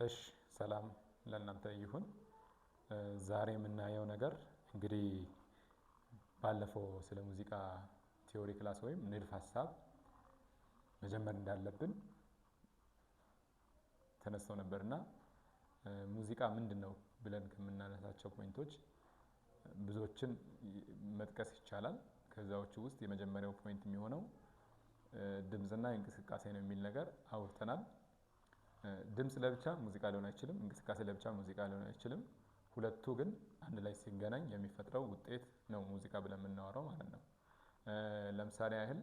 እሺ ሰላም ለእናንተ ይሁን። ዛሬ የምናየው ነገር እንግዲህ ባለፈው ስለ ሙዚቃ theory class ወይም ንድፍ ሀሳብ መጀመር እንዳለብን ተነስተው ነበርና ሙዚቃ ምንድን ነው ብለን ከምናነሳቸው point ኦች ብዙዎችን መጥቀስ ይቻላል። ከዛዎቹ ውስጥ የመጀመሪያው point የሚሆነው ድምፅና እንቅስቃሴ ነው የሚል ነገር አውርተናል። ድምፅ ለብቻ ሙዚቃ ሊሆን አይችልም። እንቅስቃሴ ለብቻ ሙዚቃ ሊሆን አይችልም። ሁለቱ ግን አንድ ላይ ሲገናኝ የሚፈጥረው ውጤት ነው ሙዚቃ ብለን የምናወራው ማለት ነው። ለምሳሌ ያህል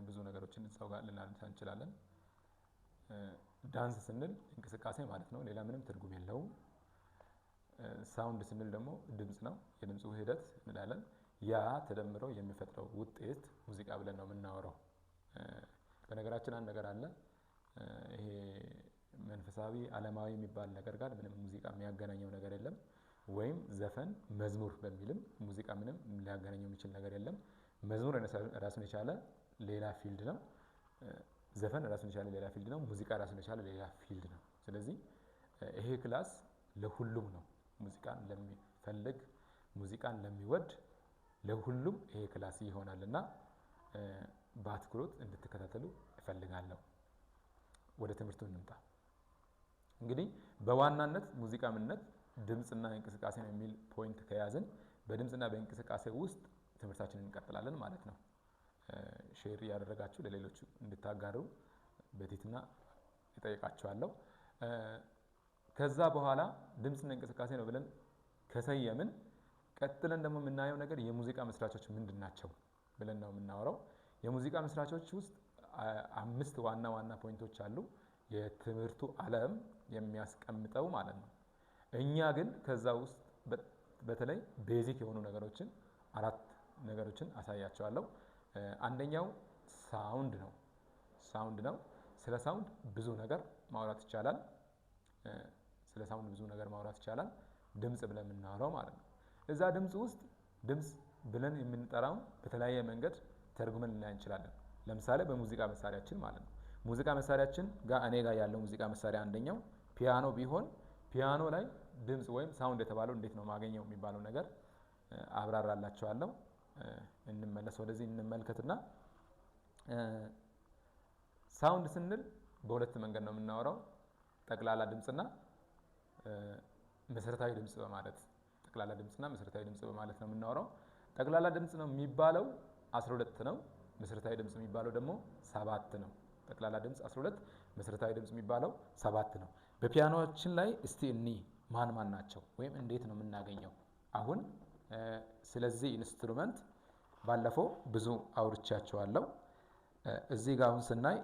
ብዙ ነገሮችን ሰው ጋር ልናነሳ እንችላለን። ዳንስ ስንል እንቅስቃሴ ማለት ነው። ሌላ ምንም ትርጉም የለውም። Sound ስንል ደግሞ ድምፅ ነው፣ የድምፁ ውህደት እንላለን። ያ ተደምሮ የሚፈጥረው ውጤት ሙዚቃ ብለን ነው የምናወራው። በነገራችን አንድ ነገር አለ። ይሄ መንፈሳዊ ዓለማዊ የሚባል ነገር ጋር ምንም ሙዚቃ የሚያገናኘው ነገር የለም። ወይም ዘፈን መዝሙር በሚልም ሙዚቃ ምንም ሊያገናኘው የሚችል ነገር የለም። መዝሙር ራሱን የቻለ ሌላ field ነው። ዘፈን ራሱን የቻለ ሌላ field ነው። ሙዚቃ ራሱን የቻለ ሌላ field ነው። ስለዚህ ይሄ class ለሁሉም ነው። ሙዚቃን ለሚፈልግ፣ ሙዚቃን ለሚወድ ለሁሉም ይሄ class ይሆናል እና በአትኩሮት እንድትከታተሉ እፈልጋለሁ። ወደ ትምህርቱ እንምጣ። እንግዲህ በዋናነት ሙዚቃ ምንነት ድምፅና እንቅስቃሴ ነው የሚል point ከያዝን በድምፅና በእንቅስቃሴ ውስጥ ትምህርታችንን እንቀጥላለን ማለት ነው። Share እያደረጋችሁ ለሌሎቹ እንድታጋሩ በትህትና እጠይቃችኋለሁ። ከዛ በኋላ ድምፅና እንቅስቃሴ ነው ብለን ከሰየምን ቀጥለን ደግሞ የምናየው ነገር የሙዚቃ መስራቾች ምንድን ናቸው ብለን ነው የምናወራው። የሙዚቃ መስራቾች ውስጥ አምስት ዋና ዋና point ኦች አሉ፣ የትምህርቱ ዓለም የሚያስቀምጠው ማለት ነው። እኛ ግን ከዛ ውስጥ በተለይ basic የሆኑ ነገሮችን አራት ነገሮችን አሳያችኋለሁ። አንደኛው sound ነው። Sound ነው። ስለ sound ብዙ ነገር ማውራት ይቻላል። ስለ sound ብዙ ነገር ማውራት ይቻላል። ድምፅ ብለን የምናወራው ማለት ነው። እዛ ድምፅ ውስጥ ድምፅ ብለን የምንጠራው በተለያየ መንገድ ተርጉመን ልናይ እንችላለን። ለምሳሌ በሙዚቃ መሳሪያችን ማለት ነው። ሙዚቃ መሳሪያችን ጋር እኔ ጋር ያለው ሙዚቃ መሳሪያ አንደኛው ፒያኖ ቢሆን ፒያኖ ላይ ድምፅ ወይም sound የተባለው እንዴት ነው ማገኘው የሚባለው ነገር አብራራላችኋለሁ። እንመለስ፣ ወደዚህ እንመልከትና sound ስንል በሁለት መንገድ ነው የምናወራው። ጠቅላላ ድምፅና መሰረታዊ ድምፅ በማለት፣ ጠቅላላ ድምፅና መሰረታዊ ድምፅ በማለት ነው የምናወራው። ጠቅላላ ድምፅ ነው የሚባለው 12 ነው። መሰረታዊ ድምፅ የሚባለው ደግሞ ሰባት ነው። ጠቅላላ ድምፅ 12፣ መሰረታዊ ድምፅ የሚባለው ሰባት ነው። በፒያኖችን ላይ እስቲ እኒ ማን ማን ናቸው ወይም እንዴት ነው የምናገኘው? አሁን ስለዚህ instrument ባለፈው ብዙ አውርቻችኋለሁ። እዚህ ጋር አሁን ስናይ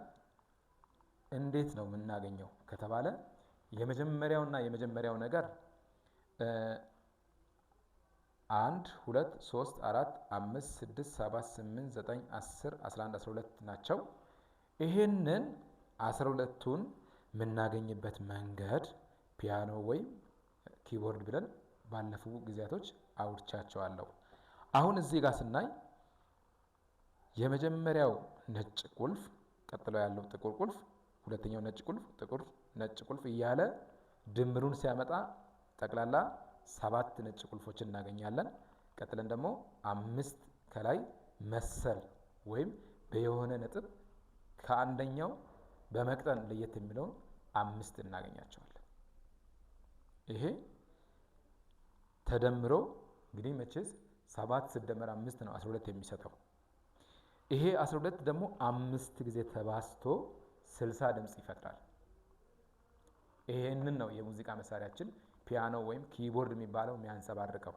እንዴት ነው የምናገኘው ከተባለ የመጀመሪያውና የመጀመሪያው ነገር 1፣ 2፣ 3፣ 4፣ 5፣ 6፣ 7፣ 8፣ 9፣ 10፣ 11፣ 12 ናቸው። ይህንን 12ቱን የምናገኝበት መንገድ ፒያኖ ወይም keyboard ብለን ባለፉ ጊዜያቶች አውርቻቸዋለሁ። አሁን እዚህ ጋር ስናይ የመጀመሪያው ነጭ ቁልፍ፣ ቀጥሎ ያለው ጥቁር ቁልፍ፣ ሁለተኛው ነጭ ቁልፍ፣ ጥቁር፣ ነጭ ቁልፍ እያለ ድምሩን ሲያመጣ ጠቅላላ ሰባት ነጭ ቁልፎችን እናገኛለን። ቀጥለን ደግሞ አምስት ከላይ መሰል ወይም በየሆነ ነጥብ ከአንደኛው በመቅጠን ለየት የሚለውን አምስት እናገኛቸዋለን። ይሄ ተደምሮ እንግዲህ መቼስ ሰባት ሲደመር አምስት ነው 12 የሚሰጠው። ይሄ 12 ደግሞ አምስት ጊዜ ተባዝቶ 60 ድምፅ ይፈጥራል። ይሄንን ነው የሙዚቃ መሳሪያችን ፒያኖ ወይም keyboard የሚባለው የሚያንጸባርቀው።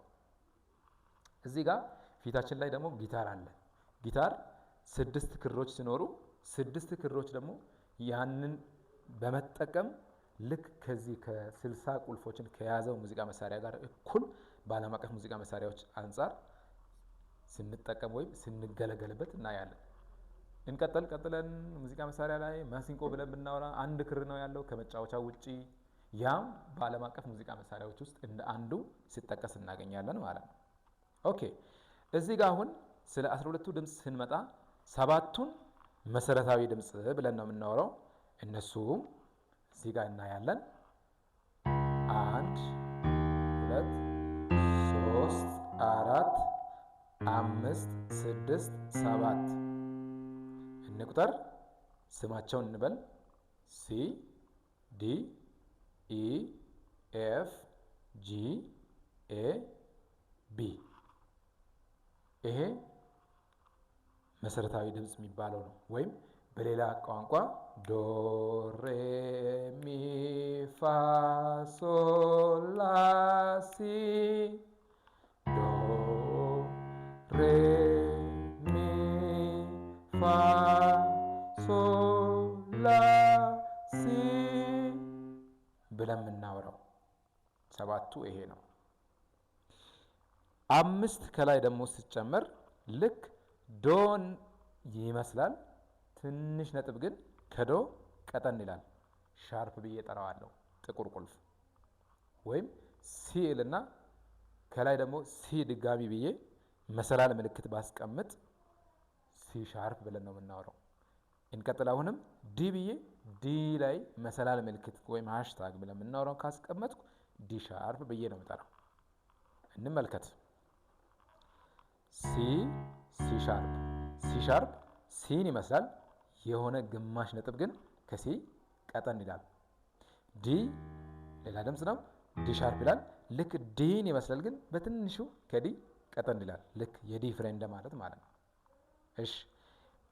እዚህ ጋር ፊታችን ላይ ደግሞ ጊታር አለ። ጊታር ስድስት ክሮች ሲኖሩ ስድስት ክሮች ደግሞ ያንን በመጠቀም ልክ ከዚህ ከ60 ቁልፎችን ከያዘው ሙዚቃ መሳሪያ ጋር እኩል በዓለም አቀፍ ሙዚቃ መሳሪያዎች አንጻር ስንጠቀም ወይም ስንገለገልበት እናያለን። እንቀጥል። ቀጥለን ሙዚቃ መሳሪያ ላይ ማሲንቆ ብለን ብናወራ አንድ ክር ነው ያለው ከመጫወቻ ውጪ። ያም በዓለም አቀፍ ሙዚቃ መሳሪያዎች ውስጥ እንደ አንዱ ሲጠቀስ እናገኛለን ማለት ነው። Okay፣ እዚህ ጋር አሁን ስለ 12ቱ ድምፅ ስንመጣ ሰባቱን መሰረታዊ ድምፅ ብለን ነው የምናወራው። እነሱም እዚህ ጋር እናያለን። 1 2 3 4 5 6 7 እንቁጠር። ስማቸውን እንበል። C D E F G A B። ይሄ መሰረታዊ ድምፅ የሚባለው ነው። ወይም በሌላ ቋንቋ ዶ ሬ ሚ ፋ ሶል ላ ሲ፣ ዶ ሬ ሚ ፋ ሶል ላ ሲ ብለን የምናወራው ሰባቱ ይሄ ነው። 5 ከላይ ደግሞ ሲጨመር ልክ ዶን ይመስላል። ትንሽ ነጥብ ግን ከዶ ቀጠን ይላል። Sharp ብዬ ጠራዋለሁ። ጥቁር ቁልፍ ወይም C እልና ከላይ ደግሞ C ድጋሚ ብዬ መሰላል ምልክት ባስቀምጥ C sharp ብለን ነው የምናወራው። እንቀጥል። አሁንም D ብዬ D ላይ መሰላል ምልክት ወይም hashtag ብለን የምናወራው ካስቀመጥኩ D sharp ብዬ ነው የምጠራው። እንመልከት። C፣ C sharp፣ C sharp C ን ይመስላል። የሆነ ግማሽ ነጥብ ግን ከ C ቀጠን ይላል። D ሌላ ድምፅ ነው። D sharp ይላል። ልክ D ን ይመስላል ግን በትንሹ ከ D ቀጠን ይላል። ልክ የ D ፍሬ እንደማለት ማለት ነው። እሺ፣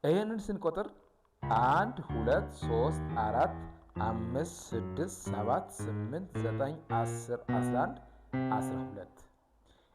ይህንን ስንቆጥር 1 2 3 4 5 6 7 8 9 10 11 12።